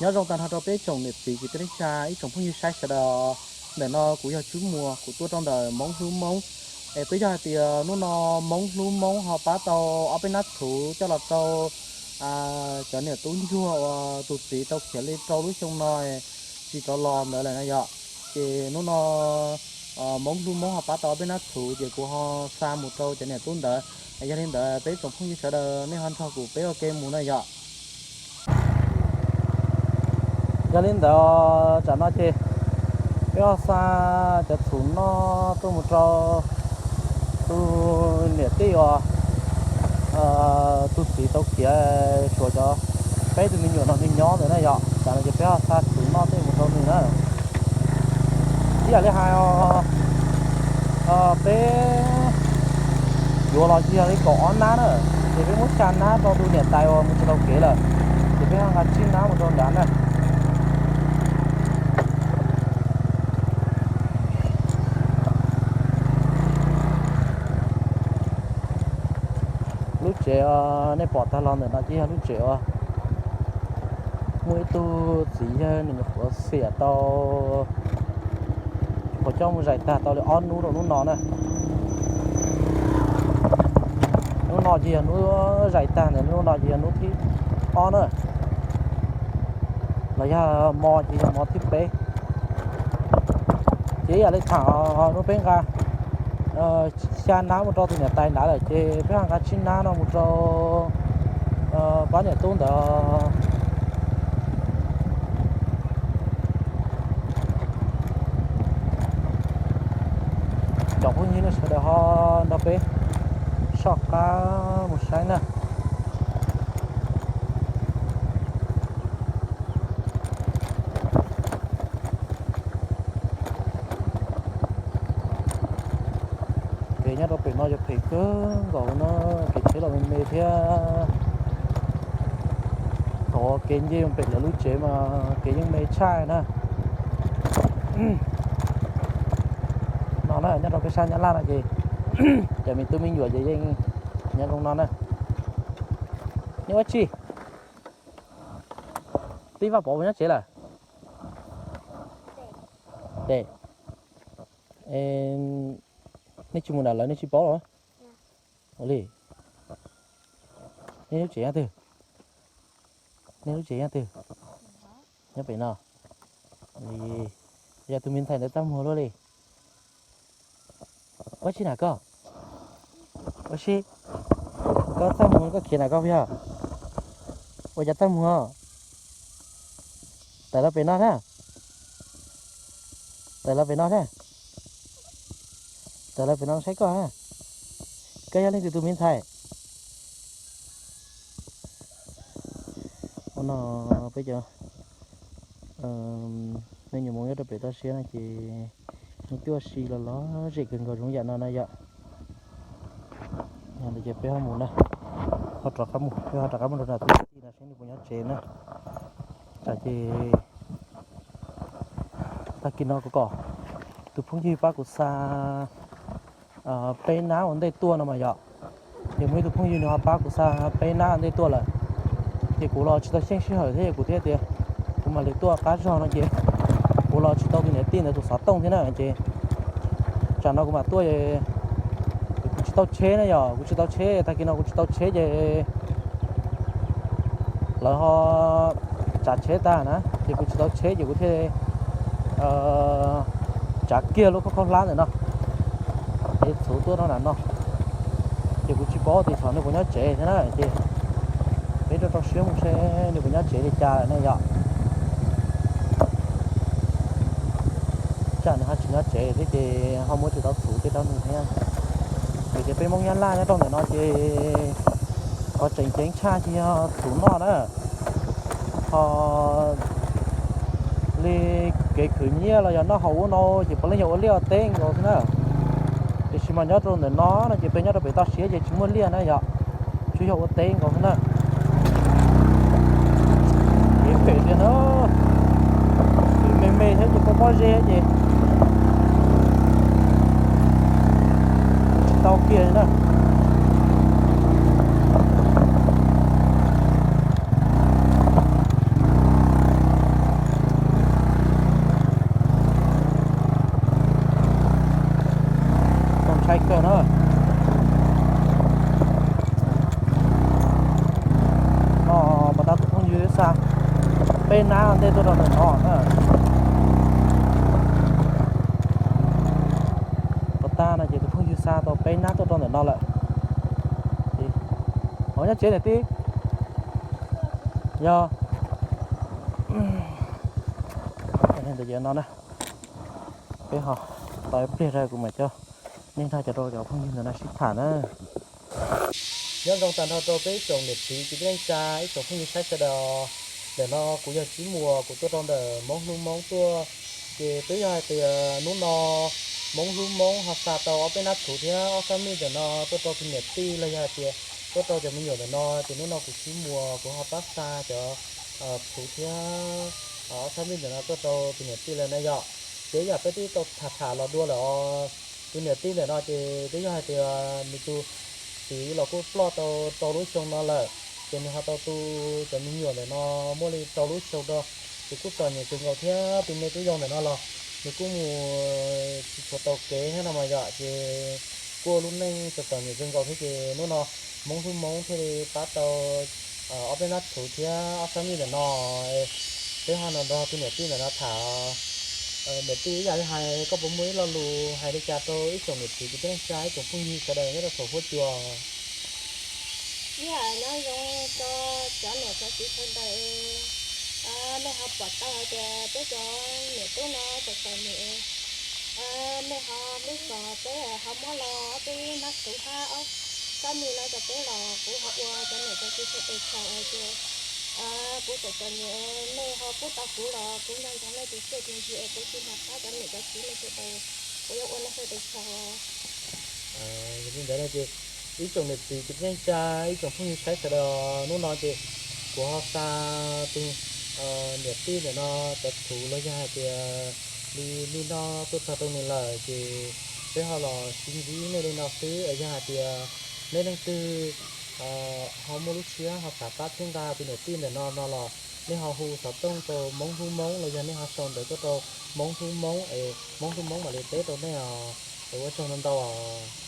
Nyob zoo tag nrho rau peb tsoom niam txiv kwv tij neej tsa ib tsoom phooj ywg saib sawv daws. Ntawm no kuv yog Tswb Muas, kuv tuaj rau ntawm Hmoob Hlub Hmoob. Es twb yog hais tias hnub no Hmoob Hlub Hmoob ho pab tau ob peb hnab txhuv coj los rau cov niam tub ntsuag uas tus txiv tau khiav li rau lub xyoo no tsis rov los ntawd lawm na yom. Ces hnub no Hmoob Hlub Hmoob ho pab tau ob peb hnab txhuv ces kuv ho xa mus rau cov niam tub ntawd. Yog li ntawd peb tsoom phooj ywg sawv daws nej ho nrog kuv peb ua ke mus na yom. Yog li ntawd tsam no ces peb ho xa cov txhuv no tuaj mus rau tus niam tij uas tus txiv tau khiav, tshuav cov peb tug me nyuam no nws nyob ntawd na yom. Tsam no ces peb ho xa txhuv no tuaj mus rau nws na. Ib yam li hais os, peb yuav los yog li kaum ob hnab na, ces peb muab xya hnab rau tus niam tais uas mus tsis tau kev lawm, ces peb ho nqa tsib hnab mus rau nrad na. Lub tsev nej pom tag los ntawm no ces yog lub tsev uas muaj ib tug txiv yawg nws nyuam qhuav xiam tau, nyuam qhuav coj mus zais tag tau li ob hnub rau hnub no na. Hnub no ces yog hnub zais tag ntawm, hnub no ces yog hnub thib ob na. Los yog hmo ces yog hmo thib peb. Ces ib yam li thaum hnub peb nqa xya hnab mus rau tus niam tais nrad lawm ces peb ho nqa tsib hnab no mus rau pab niam tub ntawd. Cov phooj ywg nej sawv daws ho nrog peb soj qab mus saib na. Kev nyob rau pem no yog phem kawg nkaus na, kev tsheb los me me thiab. Thaum kev nce pem lawv lub tsev mas kev yeej me tshaj na. No na, nyob rau peb sab Nyab Laj no ces cov me tub me nyuam ces yeej nyob zoo no na. Nej ua tsi? Tib Vaj Pov puas nyob tsev lawm? Tes, nej tsis mus nram lawv nej tsis paub los? Ua li, nej lub tsev nyob twg? Nej lub tsev nyob twg? Nyob pem no. Yog tus me ntxhais ntawd txaj muag luaj li. Ua tsi na koj? Ua si, koj txaj muag koj khiav na koj puas yog? Ua cas txaj muag? Tawm los pem no na. Tawm los pem no na. Tawm los pem no saib koj na. Koj yog leej twg tus me ntxhais? Ua no peb cov me nyuam hmoob nyob rau pem toj siab no ces yeej cuaj si los lom zem kawg nkaus zoo yam no na yom. Yog li ces peb ho mus na, ho rov qab mus, peb ho rov qab mus rau nram tus tij no seb nws puas nyob tsev na. Tsam ces tag kis no kuv kom tus phooj ywg pab kuv xa peb nab ua ntej tuaj no mas yom. Ces muaj ib tug phooj ywg nws ho pab kuv xa peb nab ua ntej tuaj lawm, ces kuv los tsis tau xyeej sij hawm thiab ces kuv thiaj tias kuv mam li tuaj qab zog no ces kuv los tsis tau tus niam tij ntawd tus xov tooj thiab na ces tsam no kuv mam tuaj, kuv tsis tau tsheb na yom, kuv tsis tau tsheb, tag kis no kuv tsis tau tsheb ces lawv ho tsav tsheb tag na ces kuv tsis tau tsheb ces kuv thiaj tsav kiag lub khaub khaub hlab ntawm no, ces txhuv tuaj rau nram no. Ces kuv tsis paub tias thaum nws puas nyob tsev thiab na ces peb rau rau siab mus seb nws puas nyob tsev li cas lawm ne yom. Tsam nws ho tsis nyob tsev thiab ces ho muab tsis tau txhuv tej rau nws thiab. Vim tias peb Hmoob Nyab Laj nyob rau ntawm no ces qhov tseem ceeb tshaj ces yog txhuv noj na. Ho li kev khwv nyiaj los yog noj haus ub no ces puav leej yog ua liaj ua teb nkaus xwb na. Tiam sis mas nyob rau ntawm no no ces peb nyob rau pem toj siab ces tsis muaj liaj na yom, tsuas yog ua teb nkaus xwb na. Kev phem tiag na, kev me me thiab ces pob pob zeb ces tsis tau kiag na. Peb nab ntej tuaj rau ntawm no na. Pov tag no ces tus phooj ywg xa tau peb nab tuaj rau ntawm no lawm. Ov, nyob tsev niam tij. Yog ntawm no na, peb ho tau ib pliag rau kuv mam coj nej nrog cov rau cov phooj ywg ntawm no sib tham na. Nyob zoo tag nrho rau peb ib tsoom niam txiv kwv tij neej tsa, ib tsoom phooj ywg saib sawv daws. Ntawm no kuv yog Tsib Muas, kuv tuaj rau ntawm Hmoob hlub Hmoob tuaj. Ces twb yog hais tias hnub no Hmoob hlub Hmoob ho xa tau ob peb nab txhuv thiab ob sab mij ntawm no tuaj rau tus niam tij los yog hais tias tuaj rau cov me nyuam ntawm no, ces hnub no kuv Tsib Muas kuv ho pab xa cov txhuv thiab ob sab mij ntawm no tuaj rau tus niam tij lawm na yom. Ces yam peb twb tau tham tham los dua lawm os. Tus niam tij ntawm no ces twb yog hais tias nws tus txiv los kuj ploj tau rau lub xyoo no lawm, ces nws ho tau tu cov me nyuam ntawm no muaj li rau lub xyoo rau, ces kuj txom nyem kawg nkaus thiab. Tus me tub yau ntawm no los nws kuj mus tsis tshua tau kev thiab no mas yom, ces kuj ua lub neej txom txom nyem kawg nkaus thiab. Ces hnub no Hmoob hlub Hmoob thiaj li pab tau ob peb nab txhuv thiab ob sab mij ntawm no. Peb ho los nrog tus niam tij ntawm no tham. Niam tij, ib yam li hais koj puas muaj ib lo lus hais li cas rau ib tsoom niam txiv kwv tij neej tsa, ib tsoom phooj ywg sawv daws nyob rau saum huab cua? Ib yam nyob zoo rau cov niam cov txiv sawv daws, nej ho pom tau hais tias peb cov niam tub no txom txom nyem, nej ho hlub txog peb ho muab los ob peb nab txhuv hab ob sab mij no rau peb los kuv ho ua cov niam cov txiv sawv daws tsaug. Ces kuv txom txom nyem, nej ho pub tau kuv los kuv nco ntsoov nej tus txiaj tus ntsig es kuv tsis hnov qab cov niam cov txiv nej sawv daws, kuv yuav ua nej sawv daws tsaug. Yog li ntawd no ces ib tsoom niam txiv kwv tij neej tsa, ib tsoom phooj ywg saib sawv daws, hnub no ces kuv ho xa tus niam tij ntawm no cov txhuv los yog hais tias li mij no tuaj txog rau nws lawm, ces peb ho los sib ntsib nej li no xwb. Yog hais tias nej leej twg ho muaj lub siab ho xav pab thiab nqa tus niam tij ntawm no no los nej ho hu xov tooj rau Hmoob hlub Hmoob los yog nej ho sau ntawv tuaj rau Hmoob hlub Hmoob es Hmoob hlub Hmoob mam li teb rau nej os. Es ua tsaug ntau ntau os.